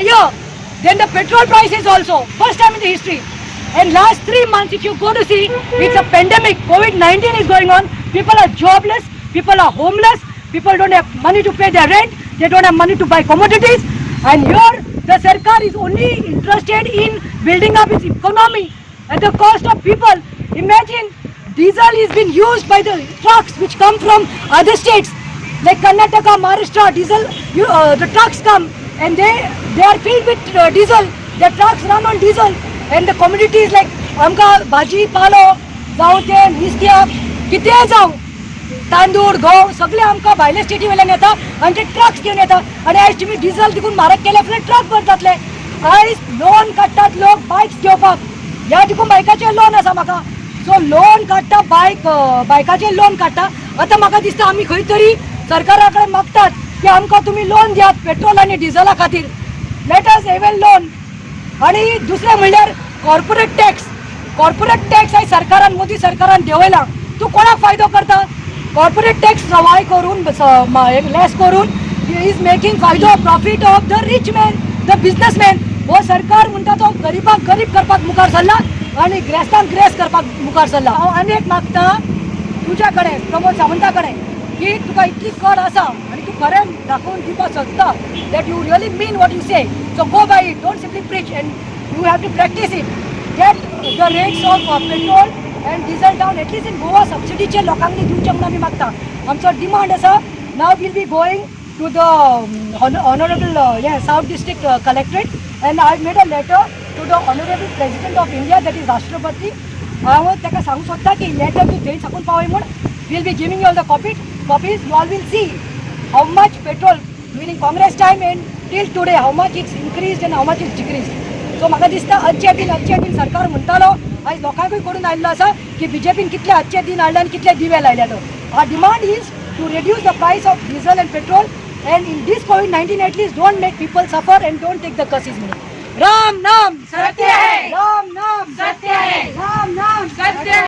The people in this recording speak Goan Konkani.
higher than the petrol prices also, first time in the history. And last 3 months, if you go to see, it's a pandemic. COVID-19 is going on. People are jobless, people are homeless, people don't have money to pay their rent, they don't have money to buy commodities. And here, the Sarkar is only interested in building up its economy at the cost of people. Imagine, diesel is being used by the trucks which come from other states like Karnataka, Maharashtra. Diesel, the trucks come and they are filled with diesel. The trucks run on diesel, and the commodities like आमकां भाजी पालो जावं ते नुस्त्याक कितेंय जावं, तांदूळ, गंव सगळे आमकां भायल्या स्टेटी वयल्यान येता आनी ते ट्रक्स घेवन येता. आनी आयज तुमी डिझल दिकून म्हारग केले फुडें ट्रक बंद जातले. आयज लोन काडटात लोक बायक्स घेवपाक. ह्या दिकून बायकाचेर लोन आसा म्हाका. सो लोन काडटा बायक, बायकाचेर लोन काडटा. आतां म्हाका दिसता आमी खंय तरी सरकारा कडेन मागतात की आमकां तुमी लोन दियात पेट्रोल आनी डिझला खातीर. Let us avail loan. आणि दुसरें म्हणल्यार कॉर्पोरेट टॅक्स. कॉर्पोरेट टॅक्स आयज सरकारान, मोदी सरकारान देंवयला. तूं कोणाक फायदो करता? कॉर्पोरेट टॅक्स सवाय करून, लेस करून is making फायदो, profit of the rich man, the businessman. हो सरकार म्हणटा तो गरिबाक गरीब करपाक मुखार सरला आनी गिरेस्तांक गिरेस्त करपाक मुखार सरला. हांव आनी एक मागता तुज्या कडेन, प्रमोद सावंता कडेन, की तुका इतली कळ आसा आनी तूं खरें दाखोवन दिवपाक सोदता that you really mean what you say, so go by it. Don't simply preach and you have to practice it. Get the rates of petrol and diesel down, at least in Goa. सबसिडीचे लोकांनी दिवचे म्हणून आमी मागता. आमचो डिमांड आसा. Now we'll be going to the honourable South District Collectorate and I made a letter to the honourable President of India, that is राष्ट्रपती. हांव ताका सांगूंक सोदता की लेटर तूं थंय साकून पावय म्हूण. We'll be giving you all the copies. You all will see how much petrol during Congress time and till today, how much it's increased and how much it's decreased. So म्हाका दिसता अच्छे दिन, अच्छे दिन सरकार म्हणटालो, आयज लोकांकूय कळून आयिल्लो आसा की बीजेपीन कितले अच्छे दिन हाडले आनी कितले दिवे लायल्यात. Our demand is to reduce the price of diesel and petrol, and in this COVID-19 at least don't make people suffer and don't take the curses money. Ram नाम सत्य है. राम नाम सत्य है. राम नाम सत्य.